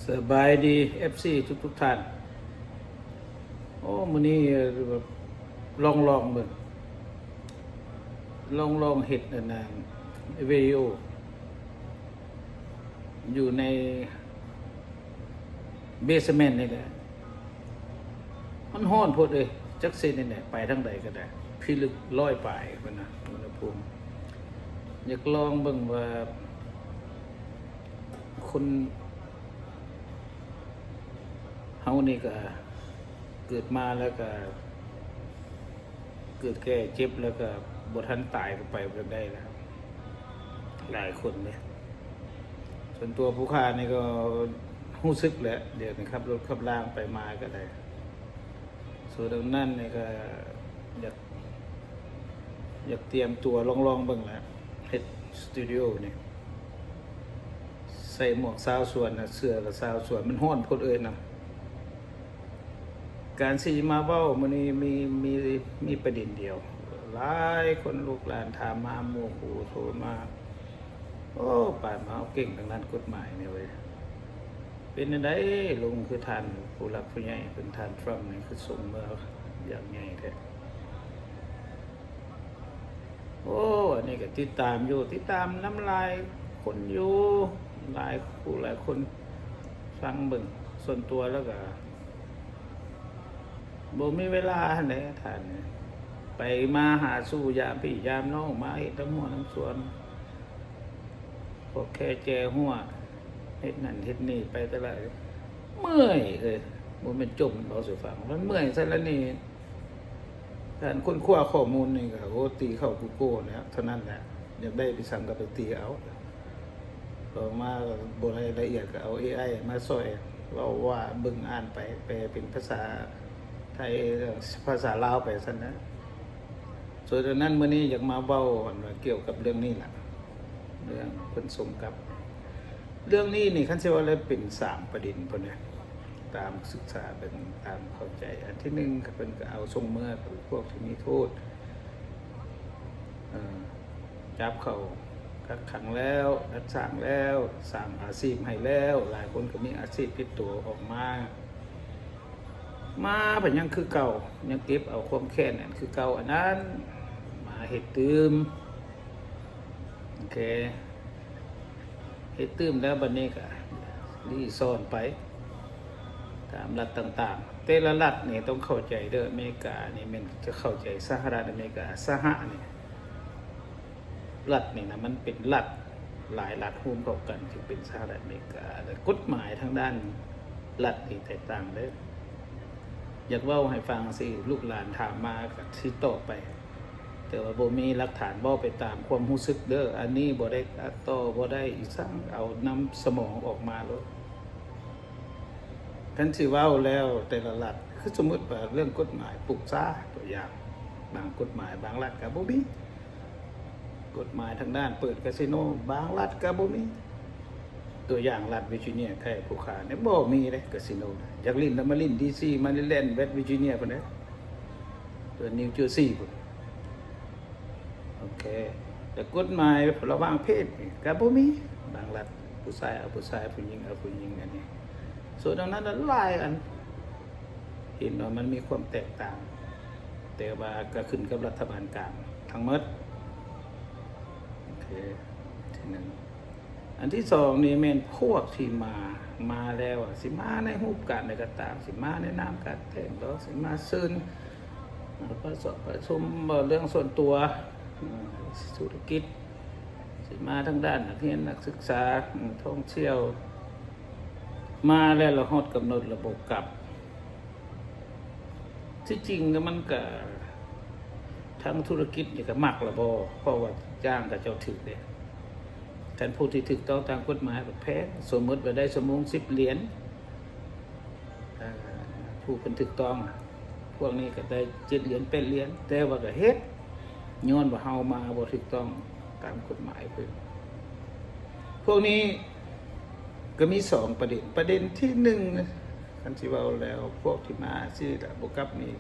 ສະບາຍດີ ເອັຟຊີ ທຸກໆທ່ານ. ໂອ້ ມື້ນີ້ລອງໆເບິ່ງ ລອງໆເຮັດອັນນັ້ນ ວິດີໂອຢູ່ໃນເບສເມັນນີ້ແຫຼະ. ມັນຮ້ອນໂພດເອີຍ ຈັກເຊັ່ນນີ້ແຫຼະ ໄປທາງໃດກໍໄດ້ ພິລຶກຮ້ອຍປາຍພຸ້ນນະ ອຸນຫະພູມ. ຢາກລອງເບິ່ງວ່າຄົນເຮົານີ້ກໍເກີດມາແລ້ວກໍ ເກີດແກ່ເຈັບແລ້ວກໍບໍ່ທັນຕາຍກໍໄປບໍ່ໄດ້ແລ້ວ ຫຼາຍຄົນເດ້. ສ່ວນຕົວຜູ້ຂ້ານີ້ກໍຮູ້ສຶກແຫຼະ ດຽວນີ້ຂັບລົດຂັບລາງໄປມາກໍໄດ້. ສ່ວນອັນນັ້ນນີ້ກໍຢາກ ຢາກຕຽມຕົວລອງໆເບິ່ງແຫຼະ ເຮັດສະຕູດິໂອນີ້ ໃສ່ໝວກຊາວສວນນະ ເສື້ອກໍຊາວສວນ ມັນຮ້ອນໂພດເອີຍນະ. ການຊິມາເວົ້າມື້ນີ້ມີ ມີ ມີປະເດັນດຽວ ຫຼາຍຄົນລູກຫຼານຖາມມາ ໝູ່ຄູ່ໂທມາ ໂອ້ ປານມາເຮົາເກັ່ງທາງດ້ານກົດໝາຍນີ້ເວີຍ. ເປັນຈັ່ງໃດລຸງ ຄືທ່ານຜູ້ຫຼັກຜູ້ໃຫຍ່ເພິ່ນ ທ່ານທຣຳນີ້ ຄືສົ່ງເມືອຢ່າງໃຫຍ່ແທ້? ໂອ້ ອັນນີ້ກໍຕິດຕາມຢູ່ ຕິດຕາມນຳຫຼາຍຄົນຢູ່ ຫຼາຍຄູ່ຫຼາຍຄົນ ຟັງເບິ່ງ. ສ່ວນຕົວແລ້ວກໍບໍ່ມີເວລາຫັ້ນແຫຼະທ່ານ ໄປມາຫາສູ່ຍາມພີ່ຍາມນ້ອງ ມາເຮັດນຳຫົວນຳສວນ ພວກແຄ່ແຈຫົວ ເຮັດນັ້ນເຮັດນີ້ໄປແຕ່ລະ ເມື່ອຍເອີຍ ບໍ່ແມ່ນຈົ່ມ ເວົ້າສູ່ຟັງ ມັນເມື່ອຍຊັ້ນລະນີ້. ການຄົ້ນຄວ້າຂໍ້ມູນນີ້ກໍ ໂອ້ ຕີເຂົ້າ Google ແລ້ວ ເທົ່ານັ້ນແຫຼະ ຢາກໄດ້ໄປສັງກໍໄປຕີເອົາ ຕໍ່ມາບໍ່ໄດ້ລະອຽດກໍເອົາ ເອໄອ ມາຊ່ອຍເວົ້າວ່າ ເບິ່ງອ່ານໄປ ແປເປັນພາສາໄທ ພາສາລາວໄປຊັ້ນນະ. ສ່ວນອັນນັ້ນ ມື້ນີ້ຢາກມາເວົ້າອັນວ່າກ່ຽວກັບເລື່ອງນີ້ລະ ເລື່ອງເພິ່ນສົ່ງກັບ ເລື່ອງນີ້ນີ້ ຄັນຊິເວົ້າແລ້ວເປັນສາມປະເດັນພຸ້ນນະ ຕາມສຶກສາເບິ່ງ ຕາມເຂົ້າໃຈ. ອັນທີໜຶ່ງ ເພິ່ນກໍເອົາສົ່ງເມືອກັບພວກທີ່ມີໂທດ ເອີ ຈັບເຂົ້າກັກຂັງແລ້ວ ດັດສ້າງແລ້ວ ສ້າງອາຊີບໃຫ້ແລ້ວ ຫຼາຍຄົນກໍມີອາຊີບຕິດຕົວອອກມາ ມາພັດຍັງຄືເກົ່າ ຍັງເກັບເອົາຄວາມແຄ້ນນັ້ນຄືເກົ່າ ອັນນັ້ນມາເຮັດຕື່ມ ໂອເຄ ເຮັດຕື່ມແລ້ວ ບັດນີ້ກໍລີ້ຊ່ອນໄປຕາມລັດຕ່າງໆ. ແຕ່ລະລັດນີ້ຕ້ອງເຂົ້າໃຈເດີ ອາເມລິການີ້ແມ່ນຈະເຂົ້າໃຈສະຫະລັດອາເມລິກາ ສະຫະນີ້ ລັດນີ້ນະ ມັນເປັນລັດຫຼາຍລັດໂຮມເຂົ້າກັນ ຈຶ່ງເປັນສະຫະລັດອາເມລິກາ ແລະ ກົດໝາຍທາງດ້ານລັດນີ້ແຕກຕ່າງເດີ. ຢາກເວົ້າໃຫ້ຟັງຊີ້ ລູກຫຼານຖາມມາກໍຊິຕອບໄປ ແຕ່ວ່າບໍ່ມີຫຼັກຖານ ເວົ້າໄປຕາມຄວາມຮູ້ສຶກເດີ. ອັນນີ້ບໍ່ໄດ້ຕັດຕໍ່ ບໍ່ໄດ້ອີ່ສັງ ເອົານຳສະໝອງອອກມາໂລດ. ຄັນຊິເວົ້າແລ້ວແຕ່ລະລັດ ຄືສົມມຸດວ່າເລື່ອງກົດໝາຍປູກຊາ ຕົວຢ່າງ ບາງກົດໝາຍບາງລັດກໍບໍ່ມີ. ກົດໝາຍທາງດ້ານເປີດກາສິໂນ ບາງລັດກໍບໍ່ມີ. ຕົວຢ່າງລັດວິຈິເນຍ ໃກ້ພູຂານີ້ບໍ່ມີເດ້ກາສິໂນ. ຢາກຫຼິ້ນລະມາຫຼິ້ນ ດີຊີ ແມຣີແລນ ເວສວິຈິເນຍພຸ້ນເດ້ ຕົວນິວເຈີຊີພຸ້ນ. ໂອເຄ ແຕ່ກົດໝາຍລະຫວ່າງເພດນີ້ກໍບໍ່ມີ. ບາງລັດ ຜູ້ຊາຍເອົາຜູ້ຊາຍ ຜູ້ຍິງເອົາຜູ້ຍິງ ອັນນີ້. ສ່ວນອັນນັ້ນຫຼາຍອັນ ເຫັນວ່າມັນມີຄວາມແຕກຕ່າງ ແຕ່ວ່າກໍຂຶ້ນກັບລັດຖະບານກາງທັງໝົດ. ໂອເຄ ທີໜຶ່ງ. ອັນທີສອງນີ້ແມ່ນພວກທີ່ມາ ມາແລ້ວ ຊິມາໃນຮູບການໃດກໍຕາມ ຊິມາໃນນາມການແຕ່ງ ຫຼືຊິມາເຊີນ ປະ ປະຊຸມເວົ້າເລື່ອງສ່ວນຕົວ ອາ ທຸລະກິດ ຊິມາທາງດ້ານນັກຮຽນນັກສຶກສາ ອາ ທ່ອງທ່ຽວ ມາແລ້ວລະຮອດກຳນົດລະບໍ່ກັບ. ທີ່ຈິງແລ້ວມັນກະ ທາງທຸລະກິດນີ້ກະມັກລະບໍ່ ເພາະວ່າຈ້າງເຂົາເຈົ້າຖືກເດ້. ຄັນຜູ້ທີ່ຖືກຕ້ອງຕາມກົດໝາຍແພງ ສົມມຸດວ່າໄດ້ຊົ່ວໂມງສິບຫຼຽນ ເອີ ຜູ້ເພິ່ນຖືກຕ້ອງ ພວກນີ້ກໍໄດ້ເຈັດຫຼຽນແປດຫຼຽນ ແຕ່ວ່າກໍເຮັດ ຍ້ອນວ່າເຮົາມາບໍ່ຖືກຕ້ອງຕາມກົດໝາຍເພິ່ນ. ພວກນີ້ກໍມີສອງປະເດັນ ປະເດັນທີໜຶ່ງ ຄັນຊິເວົ້າແລ້ວ ພວກທີ່ມາຊີ້ລະບໍ່ກັບນີ້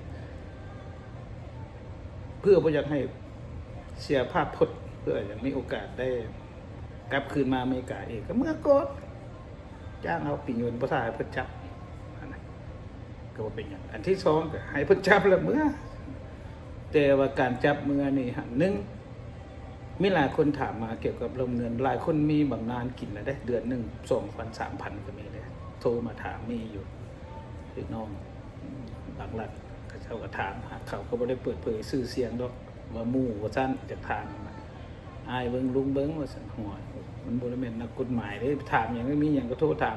ເພື່ອບໍ່ຢາກໃຫ້ເສຍພາບພົດ ເພື່ອຢາກມີໂອກາດໄດ້ກັບຄືນມາອາເມລິກາອີກ ກໍເມືອກ່ອນ. ຈ້າງເອົາປີ້ຍົນບໍ່ຖ້າໃຫ້ເພິ່ນຈັບ ອັນນັ້ນກໍບໍ່ເປັນຫຍັງ. ອັນທີສອງກໍໃຫ້ເພິ່ນຈັບແລ້ວເມືອ. ແຕ່ວ່າການຈັບເມືອນີ້ຫັ້ນ ໜຶ່ງ ມີຫຼາຍຄົນຖາມມາກ່ຽວກັບເລື່ອງເງິນ, ຫຼາຍຄົນມີບຳນານກິນແລ້ວເດ້ ເດືອນໜຶ່ງສອງພັນ ສາມພັນກໍມີເດ້ ໂທມາຖາມ ມີຢູ່ພີ່ນ້ອງບາງລັດ ເຂົາເຈົ້າກໍຖາມ. ເຂົາກໍບໍ່ໄດ້ເປີດເຜີຍຊື່ສຽງດອກ ວ່າໝູ່ວ່າຊັ້ນ ຈະຖາມ ອ້າຍເບິ່ງ ລຸງເບິ່ງວ່າຊັ້ນ. ໂອ້ຍ ມັນບໍ່ໄດ້ແມ່ນນັກກົດໝາຍເດ້ ຖາມຫຍັງ ມີຫຍັງກໍໂທຖາມ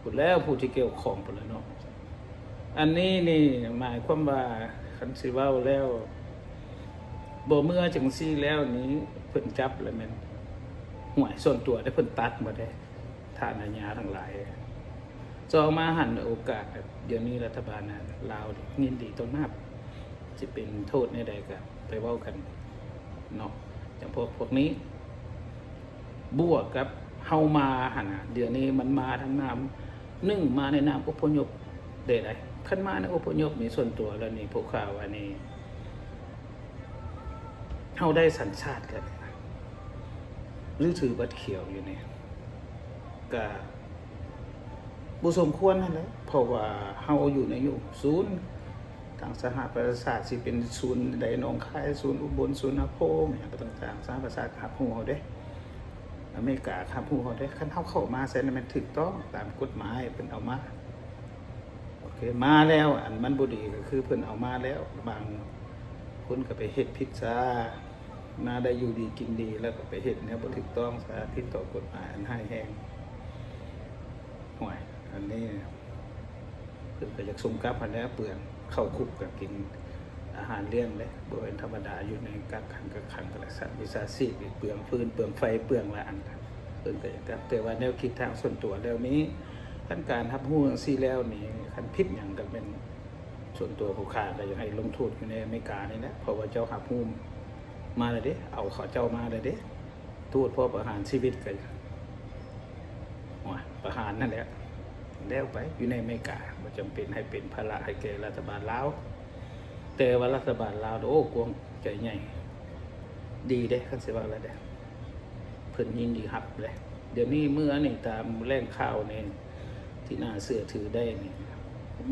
ພຸ້ນແລ້ວ ຜູ້ທີ່ກ່ຽວຂ້ອງພຸ້ນແຫຼະເນາະ. ອັນນີ້ນີ້ໝາຍຄວາມວ່າ ຄັນຊິເວົ້າແລ້ວ ບໍ່ເມືອຈັ່ງຊີ້ແລ້ວນີ້ ເພິ່ນຈັບແລ້ວແມ່ນ ຫ້ວຍ ສ່ວນຕົວເດ້ ເພິ່ນຕັດໝົດເດ້ ທ່ານອາຍາທັງຫຼາຍ. ຕໍ່ມາຫັ້ນໂອກາດ ດຽວນີ້ລັດຖະບານລາວຍິນດີຕ້ອນຮັບ ຊິເປັນໂທດແນວໃດກໍໄປເວົ້າກັນເນາະ ຈຳພວກພວກນີ້. ບວກກັບເຮົາມາຫັ້ນນະ ດຽວນີ້ມັນມາທາງນາມ ໜຶ່ງ ມາໃນນາມອົບພະຍົບເດ້ໄດ໋. ຄັນມາໃນອົບພະຍົບນີ້ ສ່ວນຕົວແລ້ວນີ້ ພວກຂ້າວ່ານີ້ ເຮົາໄດ້ສັນຊາດແລ້ວ ຫຼືຖືບັດຂຽວຢູ່ນີ້ ກະບໍ່ສົມຄວນຫັ້ນແຫຼະ ເພາະວ່າເຮົາຢູ່ໃນຍຸກສູນ ທາງສະຫະປະຊາຊາດ ຊິເປັນສູນໃດ ໜອງຄາຍ ສູນອຸບົນ ສູນນາໂພ ຫຍັງກໍຕ່າງໆ ສະຫະປະຊາຊາດຮັບຮູ້ເຮົາເດ້ ອາເມລິກາຮັບຮູ້ເຮົາເດ້. ຄັນເຮົາເຂົ້າມາໃສ່ນັ້ນແມ່ນຖືກຕ້ອງຕາມກົດໝາຍ ເພິ່ນເອົາມາ ໂອເຄ ມາແລ້ວ ອັນມັນບໍ່ດີກໍຄືເພິ່ນເອົາມາແລ້ວ ບາງຄົນກໍໄປເຮັດຜິດຊາ ມາໄດ້ຢູ່ດີກິນດີ ແລ້ວກໍໄປເຮັດແນວບໍ່ຖືກຕ້ອງຊາ ຜິດຕໍ່ກົດໝາຍອັນຮ້າຍແຮງ. ໂອ້ຍ ອັນນີ້ເພິ່ນກໍຢາກສົ່ງກັບຫັ້ນແຫຼະ ເປືອງ ເຂົ້າຄຸກກໍກິນອາຫານລ້ຽງເດ້ ບໍ່ແມ່ນທຳມະດາ ຢູ່ໃນກັກຂັງ ກັກຂັງກໍລະສັດ ມິດສາຊີບອີກ ເປືອງຟືນ ເປືອງໄຟ ເປືອງຫຼາຍອັນ ເພິ່ນກໍຢາກກັບ. ແຕ່ວ່າແນວຄິດທາງສ່ວນຕົວແລ້ວນີ້ ຄັນການຮັບຮູ້ຈັ່ງຊີ້ແລ້ວນີ້ ຄັນຜິດຫຍັງກໍແມ່ນ ສ່ວນຕົວຜູ້ຂ້າກໍຢາກໃຫ້ລົງໂທດຢູ່ໃນອາເມລິການີ້ແຫຼະ ເພາະວ່າເຈົ້າຮັບຮູ້ມາແລ້ວເດ້ ເອົາເຂົາເຈົ້າມາແລ້ວເດ້ ໂທດພໍປະຫານຊີວິດກໍ ໂອ້ຍ ປະຫານນັ້ນແຫຼະ ແລ້ວໄປ ຢູ່ໃນອາເມລິກາ ບໍ່ຈຳເປັນໃຫ້ເປັນພາລະໃຫ້ແກ່ລັດຖະບານລາວ. ແຕ່ວ່າລັດຖະບານລາວ ໂອ້ ກວ້າງໃຈໃຫຍ່ ດີເດ້ ຄັນຊິເວົ້າແລ້ວເດ້ ເພິ່ນຍິນດີຮັບເດ້. ດຽວນີ້ເມືອນີ້ຕາມແຫຼ່ງຂ່າວນີ້ ທີ່ໜ້າເຊື່ອຖືໄດ້ນີ້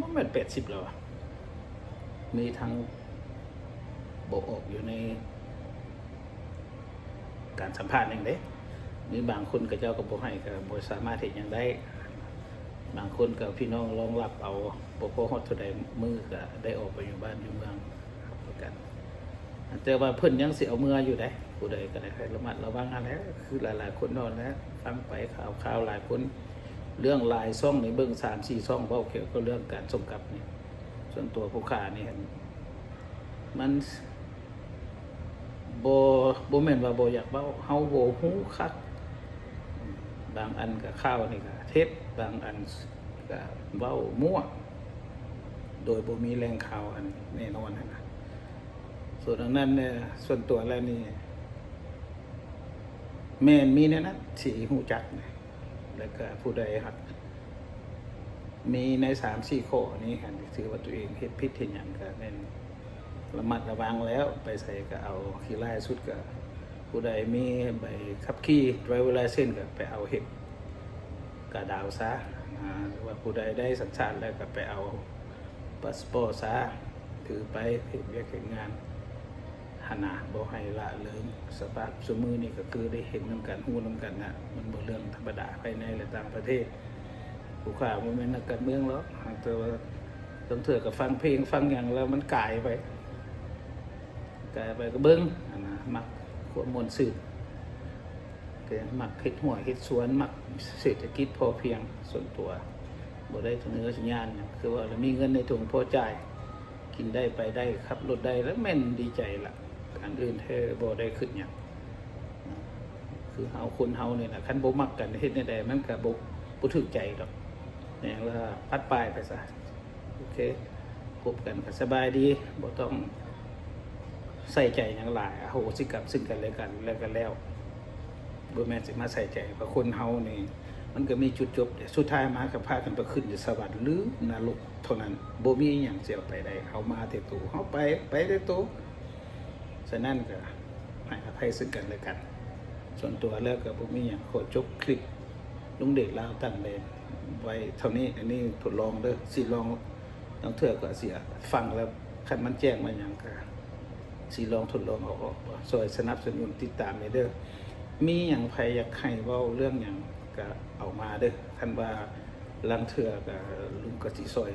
ມັນແມ່ນແປດສິບແລ້ວ ມີທັງບໍ່ອອກຢູ່ໃນການສຳພາດຫຍັງເດ້ ມີບາງຄົນເຂົາເຈົ້າກໍບໍ່ໃຫ້ ກໍບໍ່ສາມາດເຮັດຫຍັງໄດ້. ບາງຄົນກໍພີ່ນ້ອງລອງຮັບເອົາ ບໍ່ພໍຮອດເທົ່າໃດມື້ກໍໄດ້ອອກໄປຢູ່ບ້ານຢູ່ເມືອງ ຮັບປະກັນ. ແຕ່ວ່າເພິ່ນຍັງຊິເອົາເມືອຢູ່ໃດ໋ ຜູ້ໃດກໍໄດ້ໃຫ້ລະມັດລະວັງຫັ້ນແຫຼະ ຄືຫຼາຍໆຄົນນັ້ນແຫຼະ ຟັງໄປຂ່າວໆ ຫຼາຍຄົນ ເລື່ອງຫຼາຍຊ່ອງນີ້ ເບິ່ງສາມສີ່ຊ່ອງເວົ້າກ່ຽວກັບເລື່ອງການສົ່ງກັບນີ້. ສ່ວນຕົວຜູ້ຂ້ານີ້ ມັນ ບໍ່ ບໍ່ແມ່ນວ່າບໍ່ຢາກເວົ້າ ເຮົາບໍ່ຮູ້ຄັກ ບາງອັນກໍຂ່າວນີ້ກໍເທັດ ບາງອັນກໍເວົ້າມົ້ວ ໂດຍບໍ່ມີແຫຼ່ງຂ່າວອັນແນ່ນອນຫັ້ນນະ. ສ່ວນອັນນັ້ນ ສ່ວນຕົວແລ້ວນີ້ ແມ່ນມີແນວນັ້ນທີ່ຮູ້ຈັກ ແລ້ວກໍຜູ້ໃດຫາກມີໃນສາມສີ່ຂໍ້ນີ້ ຄັນຖືວ່າຕົວເອງເຮັດຜິດເຮັດຫຍັງ ກໍແມ່ນລະມັດລະວັງແລ້ວ ໄປໃສກໍເອົາ. ຂີ້ຮ້າຍສຸດກໍ ຜູ້ໃດມີໃບຂັບຂີ່ driver license ກໍໄປເອົາເຮັດກາດາວຊະ ອາ ຫຼືວ່າຜູ້ໃດໄດ້ສັນຊາດແລ້ວກໍໄປເອົາ ພາສປອດຊະ ຖືໄປເຮັດວຽກເຮັດງານຫັ້ນນະ ບໍ່ໃຫ້ລະເລີງ. ສະພາບຊຸມື້ນີ້ກໍຄືໄດ້ເຫັນນຳກັນ ຮູ້ນຳກັນນະ ມັນບໍ່ເລື່ອງທຳມະດາ ພາຍໃນ ແລະ ຕ່າງປະເທດ. ຜູ້ຂ້າບໍ່ແມ່ນນັກການເມືອງຫຼອກ ຫາກແຕ່ວ່າ ລາງເທື່ອກໍຟັງເພງຟັງຫຍັງແລ້ວມັນກາຍໄປ ກາຍໄປກໍເບິ່ງຫັ້ນນະ ມັກຄວາມມ່ວນຊື່ນ ກໍມັກເຮັດຮົ້ວເຮັດສວນ ມັກເສດຖະກິດພໍພຽງ. ສ່ວນຕົວບໍ່ໄດ້ທະເນີທະຍານຫຍັງ ຄືວ່າລະມີເງິນໃນຖົງພໍຈ່າຍ ກິນໄດ້ໄປໄດ້ ຂັບລົດໄດ້ ລະແມ່ນດີໃຈລະ. ອັນອື່ນແທ້ບໍ່ໄດ້ຄິດຫຍັງ. ຄືເຮົາ ຄົນເຮົານີ້ນະ ຄັນບໍ່ມັກກັນ ເຮັດແນວໃດມັນກໍບໍ່ ບໍ່ຖືກໃຈດອກ. ແມ່ນລະ ປັດປາຍໄປຊະ. ໂອເຄ ພົບກັນກໍສະບາຍດີ ບໍ່ຕ້ອງໃສ່ໃຈຫຍັງຫຼາຍ ອະໂຫສິກຳຊຶ່ງກັນແລະກັນ ແລ້ວກໍແລ້ວ. ບໍ່ແມ່ນຊິມາໃສ່ໃຈ ເພາະຄົນເຮົານີ້ ມັນກໍມີຈຸດຈົບເດ້ ສຸດທ້າຍມາກໍພາກັນໄປຂຶ້ນຢູ່ສະຫວັນ ຫຼື ນະລົກເທົ່ານັ້ນ ບໍ່ມີຫຍັງຊິເອົາໄປໄດ້. ເຮົາມາແຕ່ໂຕ ເຮົາໄປ ໄປແຕ່ໂຕ. ສະນັ້ນກໍໃຫ້ອະໄພຊຶ່ງກັນແລະກັນ. ສ່ວນຕົວແລ້ວກໍບໍ່ມີຫຍັງ ຂໍຈົບຄລິບ ລຸງເດດລາວຕ່າງແດນໄວ້ເທົ່ານີ້. ອັນນີ້ທົດລອງເດີ ຊິລອງ ລາງເທື່ອກໍຊິຟັງແລ້ວ ຄັນມັນແຈ້ງມາຫຍັງກໍຊິລອງທົດລອງເອົາອອກ. ຊ່ອຍສະໜັບສະໜູນຕິດຕາມແດ່ເດີ. ມີຫຍັງໃຜຢາກໃຫ້ເວົ້າເລື່ອງຫຍັງກໍເອົາມາເດີ. ຄັນວ່າລາງເທື່ອກໍລຸງກໍຊິຊ່ອຍ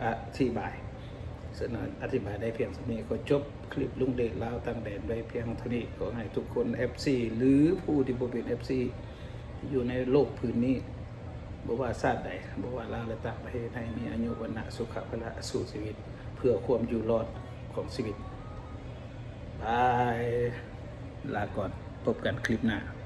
ອະທິບາຍ. ສະນັ້ນອະທິບາຍໄດ້ພຽງສ່ຳນີ້ ຂໍຈົບຄລິບລຸງເດດລາວຕ່າງແດນໄວ້ພຽງເທົ່ານີ້. ຂໍໃຫ້ທຸກຄົນ ເອັຟຊີ ຫຼື ຜູ້ທີ່ບໍ່ເປັນ ເອັຟຊີ ຢູ່ໃນໂລກພື້ນນີ້ ບໍ່ວ່າຊາດໃດ ບໍ່ວ່າລາວ ແລະ ຕ່າງປະເທດ ໃຫ້ມີອາຍຸ ວັນນະ ສຸຂະ ພະລະ ສູ້ຊີວິດ ເພື່ອຄວາມຢູ່ລອດຂອງຊີວິດ. ບາຍ ລາກ່ອນ ພົບກັນຄລິບໜ້າ.